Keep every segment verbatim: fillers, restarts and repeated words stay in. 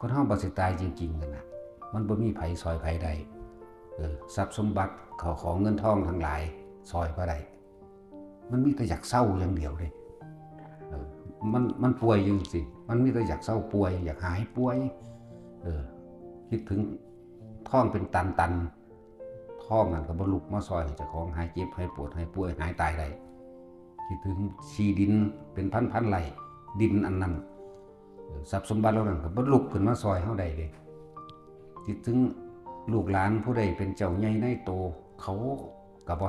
คนเฮาบัดสิตายจริงๆนั่นน่ะ มันบ่มีไผซอยไผได้ เออ ทรัพย์สมบัติ เข้าของเงินทองทั้งหลาย ซอยบ่ได้ มันมีแต่อยากเซาอย่างเดียวเด้ เออ มัน มันป่วยอยู่สิ มันมีแต่อยากเซาป่วย อยากหายป่วย เออ คิดถึงทองเป็นตันๆ ทองนั่นก็บ่ลุกมาซอยให้เจ้าของหายเจ็บ หายปวด หายป่วย หายตายได้ คิดถึงที่ดินเป็นพันๆไร่ ดินอันนั้น เออ ทรัพย์สมบัติเหล่านั้นก็บ่ลุกขึ้นมาซอยเฮาได้เด้ คิดถึงลูกหลานผู้ใดเป็นเจ้าใหญ่นายโต เขาก็บ่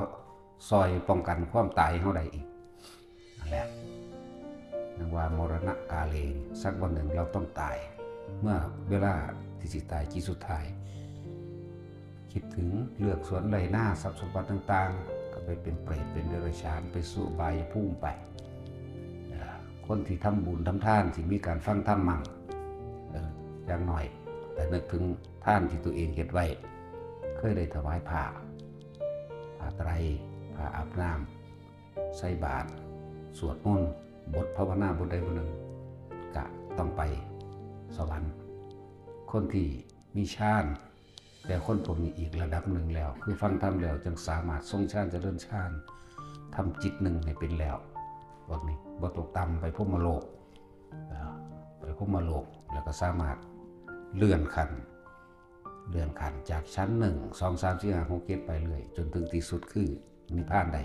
ซอยป้องกันความตายเฮาได้อีก นั่นแหละ นังว่ามรณะกาเล สักวันหนึ่งเราต้องตาย เมื่อเวลาที่สิตาย จิตสุดท้าย คิดถึงเลือกสวนไร่นา ทรัพย์สมบัติต่างๆ ก็ไปเป็นเปรต เป็นเดรัจฉาน ไปสู่อบายภูมิไป เอ่อ คนที่ทำบุญทำทาน ที่มีการฟังธรรมมั่ง เอ่อ อย่างน้อย แต่นึกถึงทานที่ตัวเองเฮ็ดไว้ เคยได้ถวายผ้า ผ้าไตร ผ้าอาบน้ำ ใส่บาตร สวดมนต์ บทภาวนาบทใดบทหนึ่ง ก็ต้องไปสวรรค์ คนที่มีฌาน แต่คนพวกนี้อีกระดับหนึ่งแล้ว คือฟังธรรมแล้วจึงสามารถทรงฌานเจริญฌาน ทำจิตหนึ่งให้เป็นแล้ว พวกนี้บ่ตกต่ำ ไปพรหมโลก เอ่อ ไปพรหมโลก แล้วก็สามารถเลื่อนขั้น เลื่อนขั้นจากชั้นหนึ่ง สอง สาม สี่ ห้า หก เจ็ด ไปเรื่อย จนถึงที่สุดคือนิพพานได้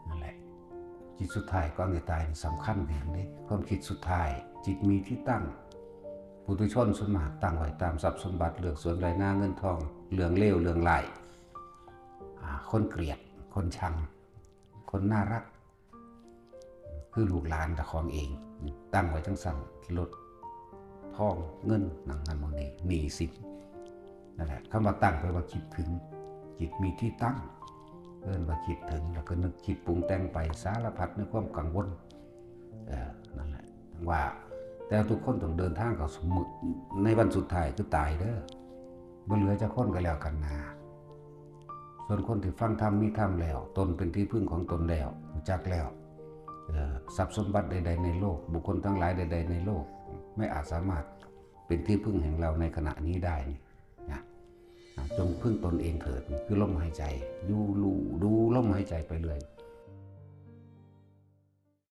นั่นแหละ จิตสุดท้ายก่อนจะตายนี่สำคัญแฮงเด้ ความคิดสุดท้าย จิตมีที่ตั้ง ปุถุชนส่วนมากตั้งไว้ตามทรัพย์สมบัติ เลือกสวนไร่นาเงินทอง เรื่องเลวเรื่องร้าย อ่า คนเกลียด คนชัง คนน่ารัก คือลูกหลานเจ้าของเอง ตั้งไว้จังซั่น รถ ทอง เงิน หยังหั้นหมู่นี้ หนี้สิน นั่นแหละ คำว่าตั้งแปลว่าคิดถึง จิตมีที่ตั้ง เอิ้นว่าคิดถึง แล้วก็นึกคิดปรุงแต่งไปสารพัดในความกังวล เออ นั่นแหละ ว่า แต่ทุกคนต้องเดินทางเข้าสู่มื้อ ในวันสุดท้ายคือตายเด้อ บ่เหลือจักคนก็แล้วกันนา ส่วนคนที่ฟังธรรมมีธรรมแล้ว ตนเป็นที่พึ่งของตนแล้ว รู้จักแล้ว เอ่อ ทรัพย์สมบัติใดๆในโลก บุคคลทั้งหลายใดๆในโลก ไม่อาจสามารถเป็นที่พึ่งแห่งเราในขณะนี้ได้นี่นะ อ่ะ จงพึ่งตนเองเถิด คือลมหายใจ อยู่รู้ ดูลมหายใจไปเรื่อย